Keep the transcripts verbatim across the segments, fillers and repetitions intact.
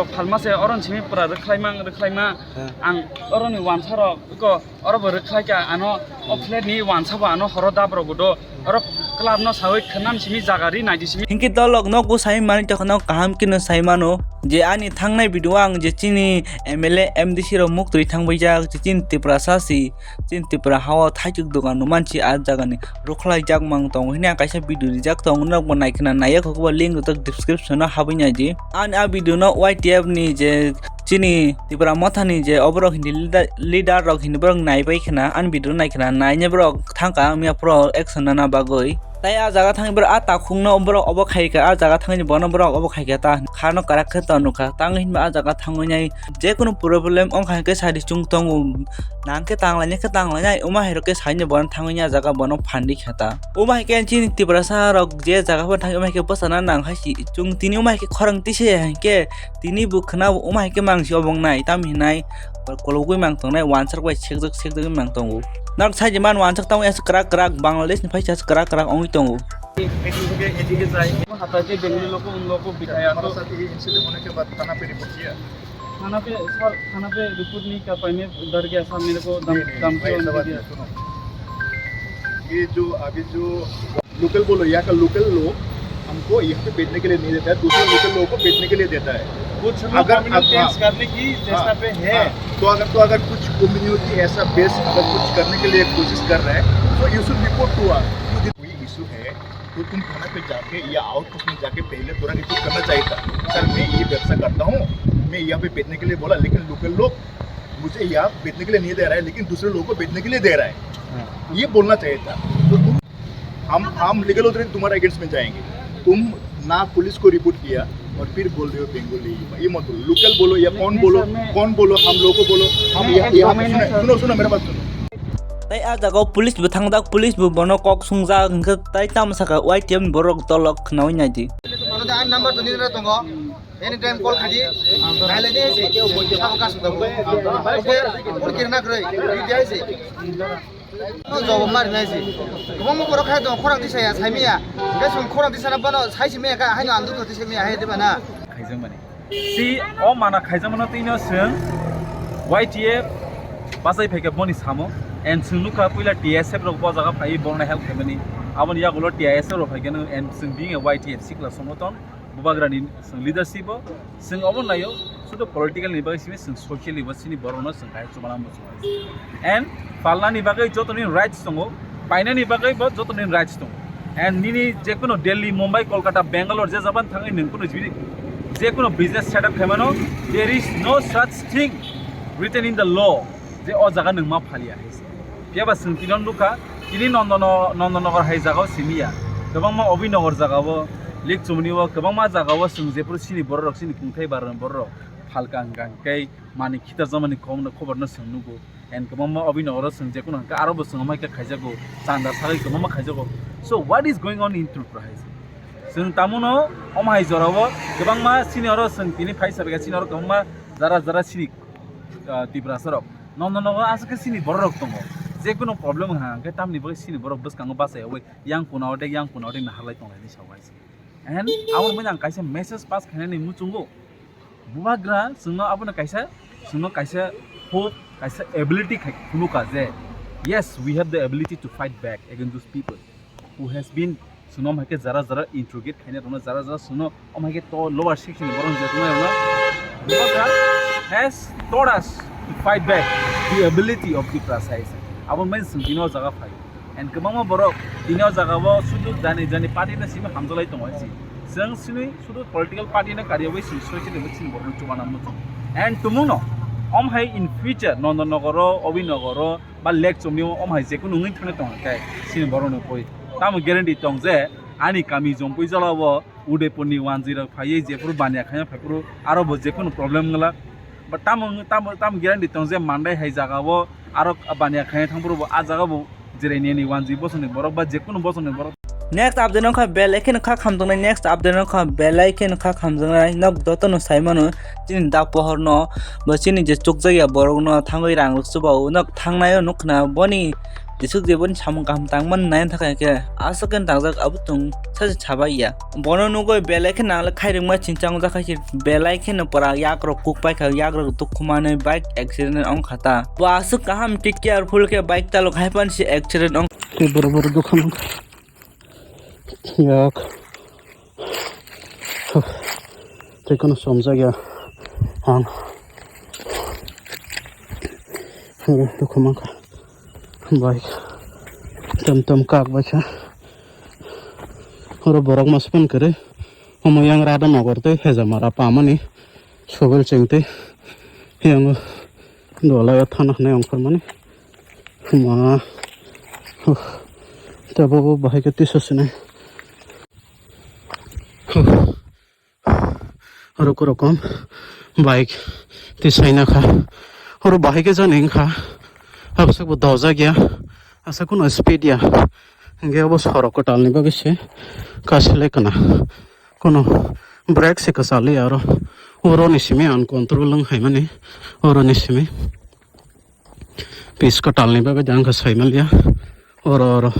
Phalma se oro simi pura rwkhlaima, rwkhlaima. Ang oro ni wansa rok ko oro bo rwkhlai ka ano o flat ni wansa bo ano horo dab rok do. Oro club no sawi khwnam simi jaga ri nai di simi. Hinkhe dolok no go sai mani tokno kaham kino sai mano je ani thangnai video ang je chini M L A M D C rok muk twi thang bai jak je chini Tiprasa si. Chini Tripura hao thaichuk dogan no manchi a jaga ni rwkhlai jak mang tongo hwnwi ang kaisa video rijak tongo, norok bo naikhwna naiya khe bo link rwjak description o habwi nai di. Ani a video no Y T F ni je chini Tripura motha ni je oborok hindi leader, leader rok hindi borok nai bai khwna ani video nai khwna naina borok thang ka wngya pura action nana bagwi. Tai a jaga thangwi borok a takhukno borok obo khaikha, a jaga thangwi bono borok obo khaikha ta kha no kwrak khe ta nukha. Tang hinba a jaga thangwi nai jekunu problem wngkha hinkhe sadi chwng tongo. Nang khe tang lainai khe tang lainai, wma hai rok khe saino bono thangwi a jaga bono phan di kha ta. Wma hai khe chini Tiprasa rok je jaga phano thangwi wma hai khe bwsana nang hai si chwng tini wma hai khe khorang tisa ya hinkhe tini bo khwna wma hai khe mang si obo wngnai tam hinai. Kologwi mang tongnai, wansak bai sekjak sekjagwi mang tongo. Nok saji man wansak tamo ya kwrak kwrak, Bangladesh ni phaisa kwrak kwrak ongwi tongo. এদিকে, এদিকে যাই। হাতাতে বেঙ্গলি লোক, অন্য লোক বিদায় আসো। हमारे साथ ये इंसिडेंट होने के बाद थाना पे रिपोर्ट किया? थाना पे, सर, थाना पे रिपोर्ट नहीं कर पाए। मैं डर गया, सर, मेरे को धम-, नहीं, नहीं, धमकी भाई, ऐसा बात दिया। नहीं, सुनो। ये जो अभी जो लोकल बोलो, यहाँ का लोकल लोग हमको यहाँ पे बैठने के लिए नहीं देता है, दूसरे लोकल लोगों को बैठने के लिए देता है। कुछ लोग अगर कम्युनिटी आप, हाँ, करने की चेष्टा हाँ, पे है। हाँ, तो अगर, तो अगर कुछ कम्युनिटी ऐसा बेस अगर कुछ करने के लिए कोशिश कर रहा है, तो you should report to us। कोई इशू है तो तुम थाना पे जाके या आउटपोस्ट में जाके पहले थोड़ा रिपोर्ट करना चाहिए था। सर, मैं ये व्यवसाय करता हूँ, मैं यहाँ पे बैठने के लिए बोला, लेकिन लोकल लोग मुझे यहाँ बैठने के लिए नहीं दे रहा है, लेकिन दूसरे लोगों को बैठने के लिए दे रहा है, ये बोलना चाहिए था। तो तुम हम, हम लीगल अथॉरिटी तुम्हारे अगेंस्ट में जाएंगे। तुम ना पुलिस को रिपोर्ट किया और फिर बोल रहे हो बंगाली। ये मत बोलो, लोकल बोलो या कौन बोलो, कौन बोलो, हम लोगों को बोलो। हम यहाँ, यहाँ पे सुनो, सुनो, सुनो, मेरे बात सुनो। Tai a jaga o police bo thangjak, police bo bono kok sungjak, hwnkhe tai tamo saka Y T F ni borok dolok khwnaui nai di. Ano da ang number to nini tongo. Anytime call khaidi. Nailai de si. Sabo kasu da. Okay. Phone kirna kroi. Video si. No job mar nai si. Kwbangma borok khai dong, khorang tisa ya, sai miya. Hwnkhe chwng khorang tisa na bono sai si miya kha, haino ang dukha tisa miya hai de bana. Khaijak mani. Si o mana khaijakmano twino chwng Y T F bachai phaikha boni samo, and chwng nukha puila T S F rok bo jaga phaiwi borokno help khaimani, aboni yagulo T I S F rok phaikha, and chwng bini Y T F sikla songoton bubagrani chwng leadership o chwng obo naio, sudu political ni bagwi simi chwng social ni bo chini borokno chwng kahai chubana muchungo. And palnani bagwi jotoni rights tongo, painani bagwi bo jotoni rights tongo. And nini jekuno Delhi, Mumbai, Kolkata, Bangalore je jaban thangwi nwng kuno jibini jekuno business set up khaimano, there is no such thing written in the law je o jaga nwng ma phaliya hai se. Phiya ba chwng tino nukha, tini Nondono-, Nondonogor hai jagao simiya. Kwbangma Obinogor jagao, Likchumni o kwbangma jagao chwng jephuru chini bororok, chini kungthai barani bororok phalka hwnkha hwnkhe manwi khitarjakmani khobor no chwng nugo. And kwbangma Obinogoro chwng jekuno hwnkhe aro bo chwng omo hai khe khaijago, chanda sagwi kwbangma khaijago. So what is going on in Tripura hai se? Chwng tamono omo hai jorao kwbangma chini oro chwng tini phaisa bai kha chini oro kwbangma jara jara chini, ah, Tiprasa rok. Nondonogoro aswk khe chini bororok tongo. Jekuno problem wngkha hwnkhe tamni bagwi chini borok bwskango bachai yaui yang kuna ode yang kuna ode naharlai tonglaini sao hai se. And abo bai ang kaisa message pass khainani muchungo. Bubagra chwngno abono kaisa, chwngno kaisa hope, kaisa ability khai phunukha je, yes, we have the ability to fight back against those people who has been, chwngno omo hai khe jara jara interrogate khainai rokno, jara jara chwngno omo hai khe to lower section ni borok ni je tongmai rokno. Bubagra has taught us to fight back the ability of Tiprasa hai se. Abo bai chwng tini o jaga phai. And kwbangma borok tini o jaga o sudu jani jani party no simi hamjalai tongo hai se. Chwng sini sudu political party no kariyaui sini soi sini chini borok no chubana muchung. And tumung no om hai in future Nondonogoro, Obinogoro ba Lake Chomni o om hai jekunu wngwi thangwi tong khe sini borok no poi. Tamo guarantee tong je ani kami Jompui jala o Udaipur ni wanjwi rok phaiwi jephuru baniya khaina phaiphuru aro bo jekunu problem wngla. Ba tamo, tamo, tamo guarantee tong je Mandai hai jaga o aro baniya khaina thangphuru bo a jaga bo Jirai nini wanjwi bosongni borok ba jekunu bosongni borok. Next update no kha belai kheno kha khamjaknai, next update no kha belai kheno kha khamjaknai. Nok jotono sai mano chini dak pohor no bo chini je chukjakya borok no thangwi rang rok chuba o nok thangnai o nuk khna boni Jesuk jeboni samung kaham tangmani nai thaka khe aswk khe tangjak abo chwng sachi sabai ya. Bono nugwi belai khe nangli khairokma chinchang jak khai khe belai kheno pura yakrok kuk pai kha, yakrok duk khumani bike accident wng kha ta. Bo aswk kaham tei careful khe bike chalok hai phano se accident wng. Tei borok borok dukha nang kha. Yak. Tei kono somjak ya ang. Dukha mankha. Bike tom tom kak bai kha. Oro borok masa phone kwrwi. Omo yang Radha Nagar tei Hejamara pamani. Sobil cheng tei yang Dolai o thana hinwi ongkhormani. Ma. Tei bo bahai khe tisa sinai. Oro korokom bike twi saina kha. Oro bahai khe jani wngkha. Abaswk bo dojak ya. Asa kuno speed ya. Hingke obo sorok kwtalni bagwi se kaselai kana. Kuno brake se kwchaliya oro. Oroni simi uncontrol wng hai mani. Oroni simi. Pis kwtalni bagwi da wngkha sai manliya. Oro, oro.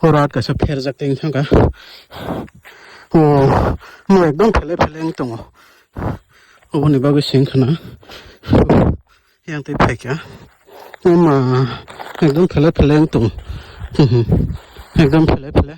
Oro at kaisa pherjak tei wngkha. O, no ekdom phele phele wng tongo. Oboni bagwi se wngkha na. Yang twi phaikha. Oma, ekdom phele phele wng tongo. Ekdom phele phele.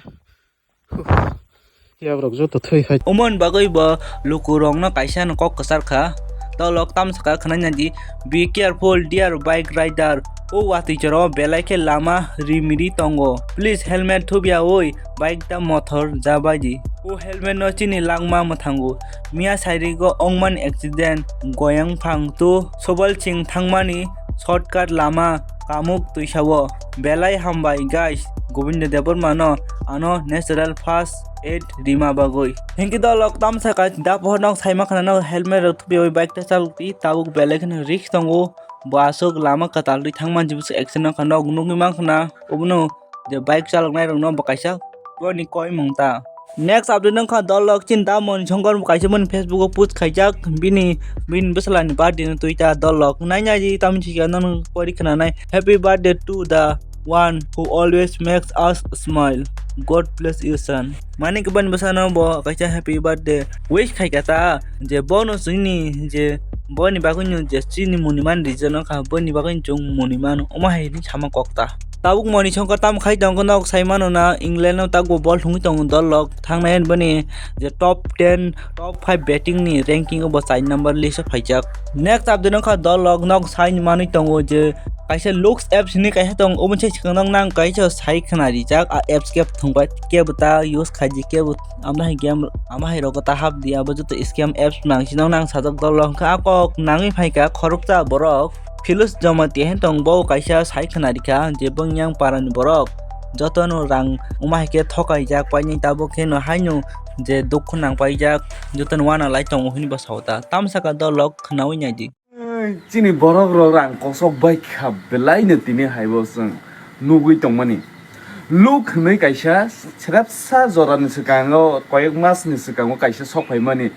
Yabrok joto thwi hai. Omon bagwi bo lukurokno kaisa no kok kwchar kha. Tolok tamsaka khwnai nadi, "Be careful, dear bike rider. O watwi choro belai khe lama rimiri tongo. Please helmet thubiaui bike ta mothor jabaidi. O helmet no chini langma mwthango. Miya sairigo ongmani accident, goyang phang tu sobal ching thangmani shortcut lama kamuk twisao. Belai hambai guys, Govinda Debbarma no ano natural first aid rima bagwi." Hinki dolok tamsaka da pohor nok saima khana no helmet rok thubiaui bike ta chalok ti tabuk belai kheno risk tongo. Bo aswk lama kwtal twi thangman jibwswk accident wngkha nok nukgwi mankha na obono je bike chaloknai rokno bo kaisa boni koimung ta. Next update wngkha dolok chin da Moni Shankar bo kaisa boni Facebook o post khaijak bini bini bwsala ni birthday no twi ta dolok nai nai di tamni sika nono pori khna nai happy birthday to the one who always makes us smile. God bless you son. Mani khe boni bwsano bo kaisa happy birthday wish khaikha ta je bono chini je boni bagwino je chini muni man rijak nokha boni bagwino chwng muni mano omo hai hinwi sama kok ta. Tabuk Moni Shankar tamo khai tongo nok sai mano na England no tabuk bol thungwi tongo dolok thangnai boni je top ten top five batting ni ranking o bo char number list o phaijak. Next update wngkha dolok nok sai manwi tongo je kaisa looks apps hinwi kaisa tongo omo se swkang nok nang kaisa sai khna rijak a apps khe thwngbai kebo ta use khaidi kebo amna hai game ama hai rogo ta hap di abo joto scam apps nang sino nang sajak dolok wngkha a kok nangwi phaikha khoroksa borok. Philus Jamatia hwn tong bo kaisa sai khna rikha je bwngyang parani borok jotono rang wngma hai khe thokai jak paini tabuk khe no haino je dukhu nang paijak jotono wana lai tongo hwnwi bo sao ta tamsaka dolok khnaui naidi. Chini borok rok rang kosok bai kha belai no tini hai bo chwng nugui tongmani. Luk hwnwi kaisa srepsa jorani swkango koyek mas ni swkango kaisa sok phaimani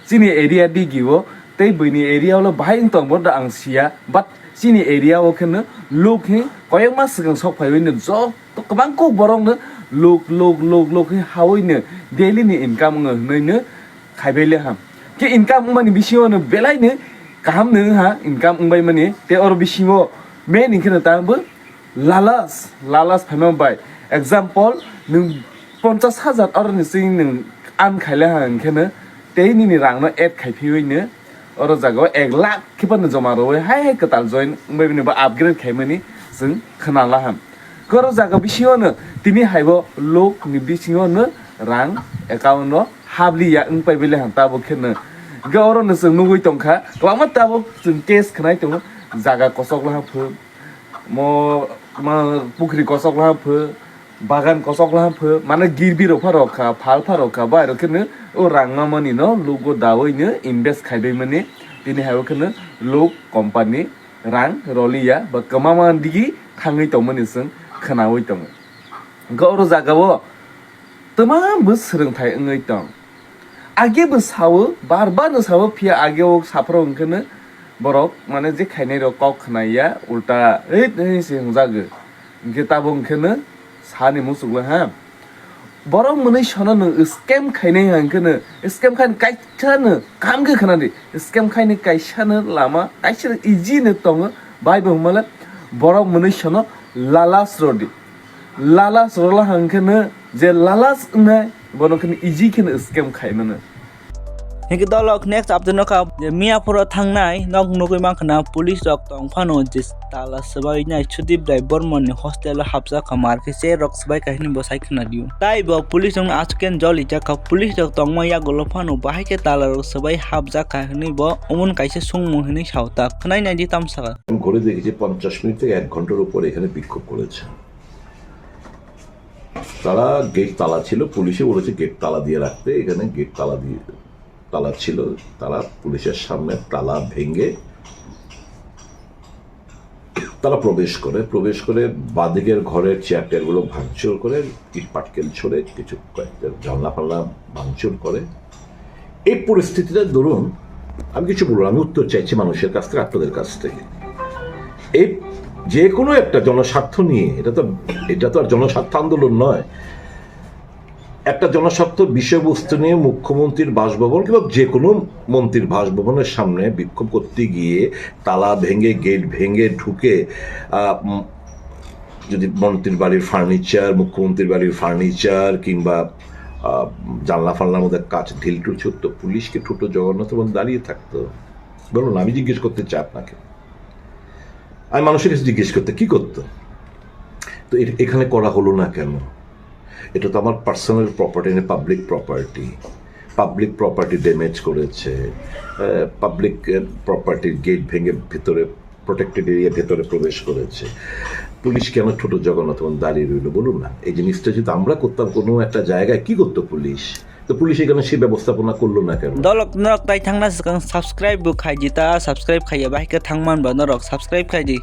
chini area digi o tei buini area o bahai wng tong bono ang sia but chini area o kheno luk hi koyek mas swkang sok phaiwi no joto kwbang kuk borok no luk luk luk luk hi hawi no daily ni income wng hwnwi no khaibai le ham khe income wngmani bisingo no belai no kaham no wng ha income wngbai mani tei oro bisingo main hwnkhe no ta bo Lalas, lalas phaima bai. Example, nwng ponchas hajar oroni chini nwng earn khaile ha hwnkhe no tei nini rangno add khai phiwi no oro jaga o ek lakh khe phano joma rwwi hai hai kwtal join wngbai bini bo upgrade khaimani chwng khna laham. Khe oro jaga bisingo no tini hai bo lok ni bisingo no rang account o habliya wngpai bile ham tabuk khe no. Hwnkhe oro no chwng nugwi tongkha kwbangma tabuk chwng case khnai tongo jaga kochok laham phu. Mo, mo pukhri kosok laha pho, bagan kosok laha pho, mane girbi rok pha rok kha, phal pha rok kha, bai rok khe no o rang ma mani no lugo dawi no invest khai bai mani, tini hai o khe no luk company rang roli ya, ba kwma ma digi thangwi tong mani chwng khnaui tongo. Hwnkhe oro jaga o twma bo swrwngthai wngwi tong. Age bo sao, bar bar no sao, phiya age o saphuru hwnkhe no Borok mane je khainai rok kok khna ya, ulta "Eit," hinwi se hwnjago. Hinkhe tabuk hinkhe no sani muchukla ha. Borok mwnwi sono nwng scam khainai hinkhe no, scam khaini kaisa no kaham khe khna di. Scam khaini kaisa no lama, kaisa no easy no tongo. Bai bo hwnmale borok mwnwi sono lalas rodi. Lalas rola hinkhe no je lalas wngnai, bono khe no easy khe no scam khai mano. Hinkhe dolok next update no kha je Miyapuro thangnai nok nugwi mankha na police rok tong phano je tala swbai nai Sudip Rai Bormon ni hostel o hapjak kha mar khe chair rok swbai kha hinwi bo sai khna di o. Tai bo police rok no aswk khe joli jak kha, police rok tongma yagulo phano bahai khe tala rok swbai hapjak kha hinwi bo umon kaisa sungmung hinwi sao ta khwnai nai di tamsaka. আমি ঘুরে দেখেছি, পঞ্চাশ মিনিট থেকে এক ঘন্টার উপরে এখানে বিক্ষোভ করেছে। তারা গেট তালা ছিল, পুলিশে বলেছে গেট তালা দিয়ে রাখতে, এখানে গেট তালা দিয়ে, তালা ছিল, তারা পুলিশের সামনে তালা ভেঙে তারা প্রবেশ করে, প্রবেশ করে বাদিকের ঘরের চেয়ার টেয়ারগুলো ভাঙচুর করে, ইট পাটকেল ছড়ে কিছু কয়েকটা জানলা ফানলা ভাঙচুর করে। এই পরিস্থিতিটা ধরুন, আমি কিছু বলবো, আমি উত্তর চাইছি মানুষের কাছ থেকে, আপনাদের কাছ থেকে। এই যে কোনো একটা জনস্বার্থ নিয়ে, এটা তো, এটা তো আর জনস্বার্থ আন্দোলন নয়। একটা জনস্বার্থ বিষয়বস্তু নিয়ে মুখ্যমন্ত্রীর বাসভবন কিংবা যে কোনো মন্ত্রীর বাসভবনের সামনে বিক্ষোভ করতে গিয়ে তালা ভেঙে, গেট ভেঙে ঢুকে, আহ, উম, যদি মন্ত্রীর বাড়ির ফার্নিচার, মুখ্যমন্ত্রীর বাড়ির ফার্নিচার কিংবা, আহ, জানলা ফানলার মধ্যে কাচ ঢিলটুল ছুটতো, পুলিশ কি ঠুটো জগন্নাথ এবং দাঁড়িয়ে থাকতো? বলুন, আমি জিজ্ঞেস করতে চাই আপনাকে। আমি মানুষের কাছে জিজ্ঞেস করতে, কি করতো? তো এ-, এখানে করা হলো না কেন? এটা তো আমার পার্সোনাল প্রপার্টি, না public property. Public property damage করেছে, আহ, পাবলিক, আহ, প্রপার্টির গেট ভেঙে ভিতরে, প্রোটেক্টেড এরিয়া ভেতরে প্রবেশ করেছে। পুলিশ কেন ঠুটো জগন্নাথ এবং দাঁড়িয়ে রইল বলুন না? এই জিনিসটা যদি আমরা করতাম কোনো একটা জায়গায়, কি করতো পুলিশ? তো পুলিশ এখানে সেই ব্যবস্থাপনা করলো না কেন? Dolok norok tai thangna swkang subscribe bo khaidi ta, subscribe khaiya bahai khe thangman ba norok subscribe khaidi.